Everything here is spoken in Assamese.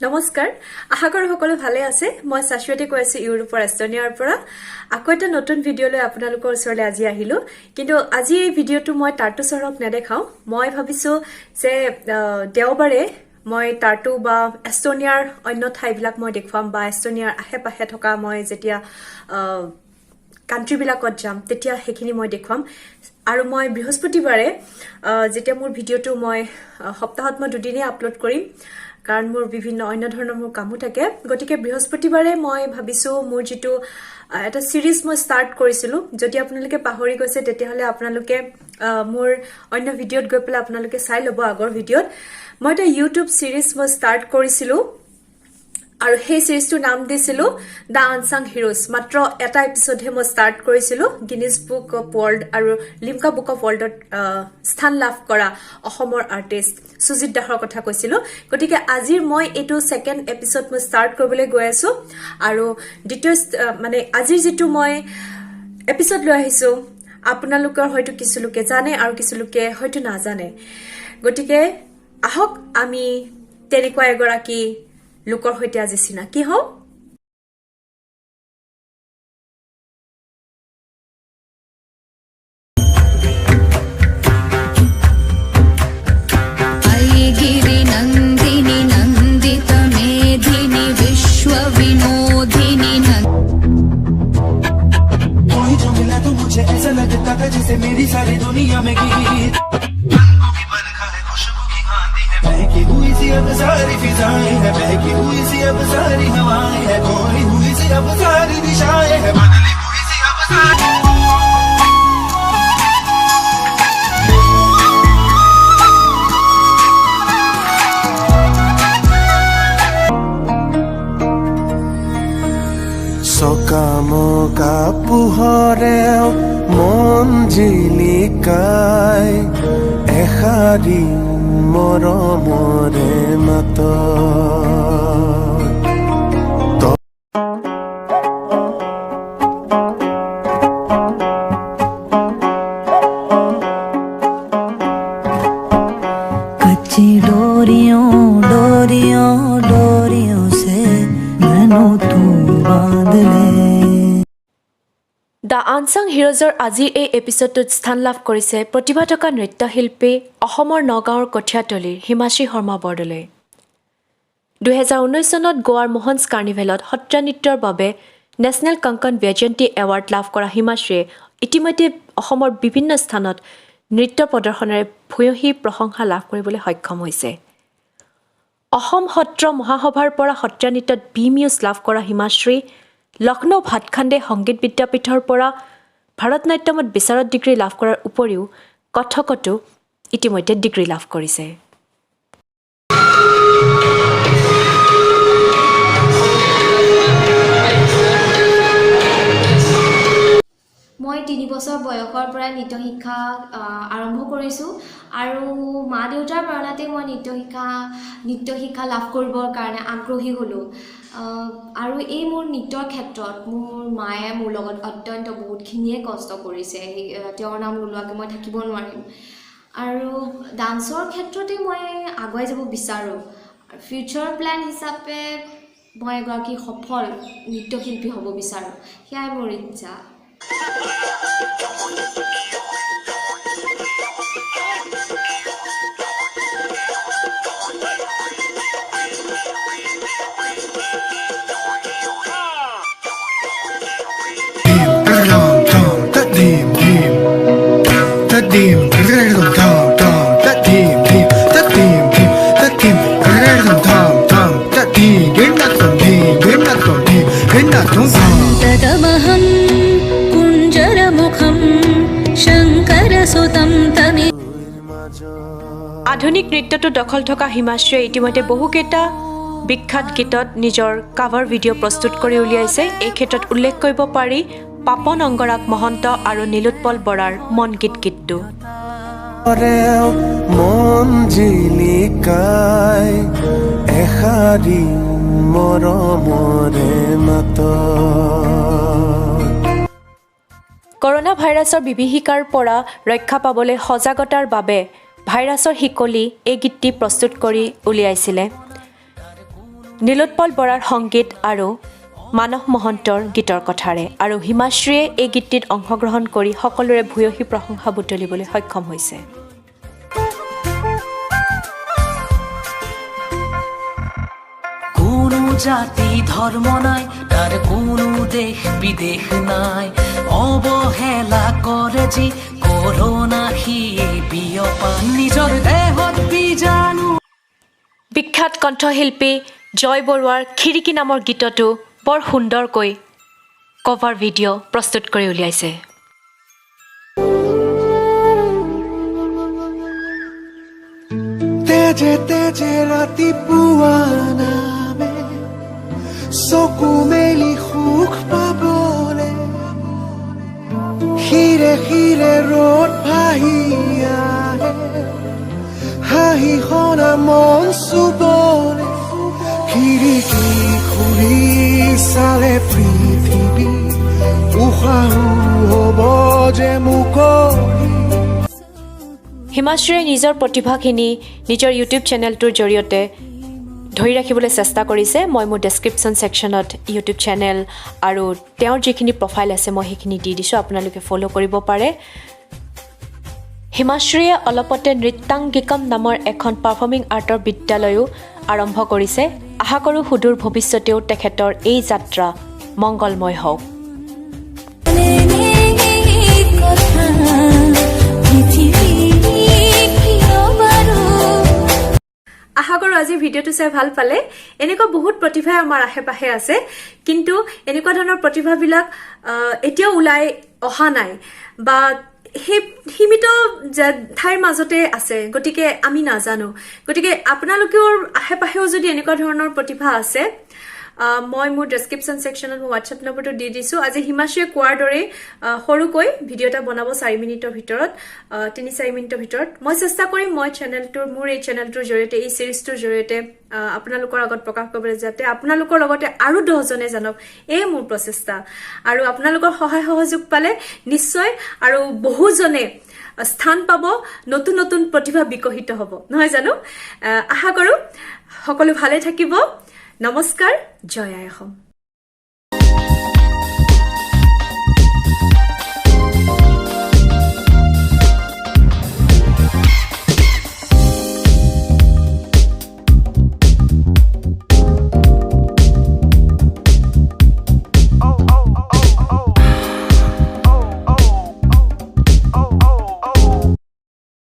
নমস্কাৰ, আশা কৰোঁ সকলো ভালে আছে। মই শাশ্বতী কৈ আছোঁ ইউৰোপৰ এষ্টনিয়াৰ পৰা। আকৌ এটা নতুন ভিডিঅ' লৈ আপোনালোকৰ ওচৰলৈ আজি আহিলোঁ। কিন্তু আজি এই ভিডিঅ'টো মই টাৰ্টু চহৰক নেদেখাওঁ। মই ভাবিছোঁ যে দেওবাৰে মই টাৰ্টু বা এষ্টনিয়াৰ অন্য ঠাইবিলাক মই দেখুৱাম বা এষ্টনিয়াৰ আশে পাশে থকা মই যেতিয়া কাণ্ট্ৰিবিলাকত যাম, তেতিয়া সেইখিনি মই দেখুৱাম। আৰু মই বৃহস্পতিবাৰে যেতিয়া মোৰ ভিডিঅ'টো মই সপ্তাহত মই দুদিনেই আপলোড কৰিম, কাৰণ মোৰ বিভিন্ন অন্য ধৰণৰ মোৰ কামো থাকে। গতিকে বৃহস্পতিবাৰে মই ভাবিছোঁ মোৰ যিটো এটা ছিৰিজ মই ষ্টাৰ্ট কৰিছিলোঁ, যদি আপোনালোকে পাহৰি গৈছে, তেতিয়াহ'লে আপোনালোকে মোৰ অন্য ভিডিঅ'ত গৈ পেলাই আপোনালোকে চাই ল'ব। আগৰ ভিডিঅ'ত মই এটা ইউটিউব ছিৰিজ মই ষ্টাৰ্ট কৰিছিলোঁ আৰু সেই চিৰিজটোৰ নাম দিছিলোঁ the unsung heroes. মাত্ৰ এটা এপিছডহে মই ষ্টাৰ্ট কৰিছিলোঁ। গিনিজ বুক অফ ৱৰ্ল্ড আৰু লিমকা বুক অফ ৱৰ্ল্ডত স্থান লাভ কৰা অসমৰ আৰ্টিষ্ট সুজিত দাসৰ কথা কৈছিলোঁ। গতিকে আজিৰ মই এইটো ছেকেণ্ড এপিছড মই ষ্টাৰ্ট কৰিবলৈ গৈ আছোঁ। আৰু দ্বিতীয় মানে আজিৰ যিটো মই এপিছড লৈ আহিছোঁ, আপোনালোকৰ হয়তো কিছু লোকে জানে আৰু কিছু লোকে হয়তো নাজানে। গতিকে আহক, আমি তেনেকুৱা এগৰাকী লোকৰ সৈতে আজি চিনাকি হওঁ। अयि गिरिनन्दिनि नन्दितमेधिनि विश्वविनोदिनि। कोई जो मिला तो मुझे ऐसा लगता था जैसे मेरी सारी दुनिया में गीत की बरखा है, खुशबू की आंधी है, बहकी हुई सी अब सारी फिजाएं है, बहकी हुई सी अब सारी हवाएं है, खोई हुई सी अब सारी दिशाएं है, बदली हुई सी अब सारी। চকামকা পোহৰেও মন জিলিকাই এষাৰি মৰমৰে মাত। कच्ची डोरियों डोरियों डोरियों से मैनू तू बांध ले। The unsung হিৰ'জৰ আজিৰ এই এপিছডটোত স্থান লাভ কৰিছে প্ৰতিভা থকা নৃত্যশিল্পী, অসমৰ নগাঁৱৰ কঠীয়াতলীৰ হিমাশ্ৰী শৰ্মা বৰদলৈ। 2019 চনত গোৱাৰ মোহনছ কাৰ্নিভেলত সত্ৰীয়া নৃত্যৰ বাবে নেশ্যনেল কংকন বৈজয়ন্তী এৱাৰ্ড লাভ কৰা হিমাশ্ৰীয়ে ইতিমধ্যে অসমৰ বিভিন্ন স্থানত নৃত্য প্ৰদৰ্শনেৰে ভূয়সী প্ৰশংসা লাভ কৰিবলৈ সক্ষম হৈছে। অসম সত্ৰ মহাসভাৰ পৰা সত্ৰীয়া নৃত্যত বি মিউজ লাভ কৰা হিমাশ্ৰী লক্ষ্ণৌ ভাটখাণ্ডে সংগীত বিদ্যাপীঠৰ পৰা ভাৰতনাট্যমত বিশাৰদ ডিগ্ৰী লাভ কৰাৰ উপৰিও কথকতো ইতিমধ্যে ডিগ্ৰী লাভ কৰিছে। মই 3 বছৰ বয়সৰ পৰাই নৃত্য শিক্ষা আৰম্ভ কৰিছোঁ আৰু মা দেউতাৰ প্ৰেৰণাতেই মই নৃত্য শিক্ষা লাভ কৰিবৰ কাৰণে আগ্ৰহী হ'লোঁ। আৰু এই মোৰ নৃত্যৰ ক্ষেত্ৰত মোৰ মায়ে মোৰ লগত অত্যন্ত বহুতখিনিয়ে কষ্ট কৰিছে। সেই তেওঁৰ নাম নোলোৱাকৈ মই থাকিব নোৱাৰিম। আৰু ডান্সৰ ক্ষেত্ৰতেই মই আগুৱাই যাব বিচাৰোঁ। ফিউচাৰ প্লেন হিচাপে মই এগৰাকী সফল নৃত্যশিল্পী হ'ব বিচাৰোঁ, সেয়াই মোৰ ইচ্ছা। Dim dim dim dim dim dim dim dim dim dim dim dim dim dim dim। सन्ततमहं कुञ्जरमुखं शङ्करसुतं तमि। আধুনিক নৃত্যটো দখল থকা হিমাশ্ৰীয়ে ইতিমধ্যে বহুকেইটা বিখ্যাত গীতত নিজৰ কাভাৰ ভিডিঅ' প্ৰস্তুত কৰি উলিয়াইছে। এই ক্ষেত্ৰত উল্লেখ কৰিব পাৰি পাপন অংগৰাগ মহন্ত আৰু নীলোৎপল বৰাৰ মন গীত গীতটো। মন জিলিকাই এষাৰি মৰমৰে মাত। কৰোণা ভাইৰাছৰ বিভীষিকাৰ পৰা ৰক্ষা পাবলৈ সজাগতাৰ বাবে ভাইৰাছৰ শিকলি এই গীতটি প্ৰস্তুত কৰি উলিয়াইছিলে। নীলোৎপল বৰাৰ সংগীত আৰু মানস মহন্তৰ গীতৰ কথাৰে আৰু হিমাশ্ৰীয়ে এই গীতটিত অংশগ্ৰহণ কৰি সকলোৰে ভূয়সী প্ৰশংসা বুটলিবলৈ সক্ষম হৈছে। কোনো জাতি ধৰ্ম নাই, তাৰ কোনো দেশ বিদেশ নাই, অৱহেলা কৰে যি কৰোণা সি বিয়পা নিজৰ দেহত বীজাণু। বিখ্যাত কণ্ঠশিল্পী জয় বৰুৱাৰ খিৰিকী নামৰ গীতটো বৰ সুন্দৰকৈ কভাৰ ভিডিঅ' প্ৰস্তুত কৰি উলিয়াইছে। তেজে তেজে ৰাতিপুৱা নামে, চকু মেলি সুখ পাবলে, শিৰে শিৰে ৰ'দ ভাহি আহে, হাঁহি সনা মন চুবলে, খিৰিকী খুলি চালে পৃথিৱী উশাহো হ'ব যে মুকলি। হিমাশ্ৰীয়ে নিজৰ প্ৰতিভাখিনি নিজৰ ইউটিউব চেনেলটোৰ জৰিয়তে ধৰি ৰাখিবলৈ চেষ্টা কৰিছে। মই মোৰ ডেছক্ৰিপশ্যন ছেকশ্যনত ইউটিউব চেনেল আৰু তেওঁৰ যিখিনি প্ৰফাইল আছে, মই সেইখিনি দি দিছোঁ, আপোনালোকে ফ'ল' কৰিব পাৰে। হিমাশ্ৰীয়ে অলপতে নৃত্যাংগিকম নামৰ এখন পাৰফৰ্মিং আৰ্টৰ বিদ্যালয়ো আৰম্ভ কৰিছে। আশা কৰোঁ সুদূৰ ভৱিষ্যতেও তেখেতৰ এই যাত্ৰা মংগলময় হওক। কথা পৃথিৱী কিয় বাৰু? আশা কৰোঁ আজিৰ ভিডিঅ'টো চাই ভাল পালে। এনেকুৱা বহুত প্ৰতিভাই আমাৰ আশে পাশে আছে, কিন্তু এনেকুৱা ধৰণৰ প্ৰতিভাবিলাক এতিয়াও ওলাই অহা নাই বা সেই সীমিত ঠাইৰ মাজতে আছে, গতিকে আমি নাজানো। গতিকে আপোনালোকেও আশে পাশেও যদি এনেকুৱা ধৰণৰ প্ৰতিভা আছে, মই মোৰ ডেছক্ৰিপশ্যন ছেকশ্যনত মোৰ হোৱাটছএপ নম্বৰটো দি দিছোঁ। আজি হিমাশ্ৰীয়ে কোৱাৰ দৰেই সৰুকৈ ভিডিঅ' এটা বনাব 4 মিনিটৰ ভিতৰত, 3-4 মিনিটৰ ভিতৰত। মই চেষ্টা কৰিম মই চেনেলটোৰ মোৰ এই চেনেলটোৰ জৰিয়তে, এই চিৰিজটোৰ জৰিয়তে আপোনালোকৰ আগত প্ৰকাশ কৰিবলৈ, যাতে আপোনালোকৰ লগতে আৰু 10জনে জানক। এই মোৰ প্ৰচেষ্টা আৰু আপোনালোকৰ সহায় সহযোগ পালে নিশ্চয় আৰু বহুজনে স্থান পাব, নতুন নতুন প্ৰতিভা বিকশিত হ'ব, নহয় জানো? আশা কৰোঁ সকলো ভালে থাকিব। নমস্কাৰ, জয় আই অসম।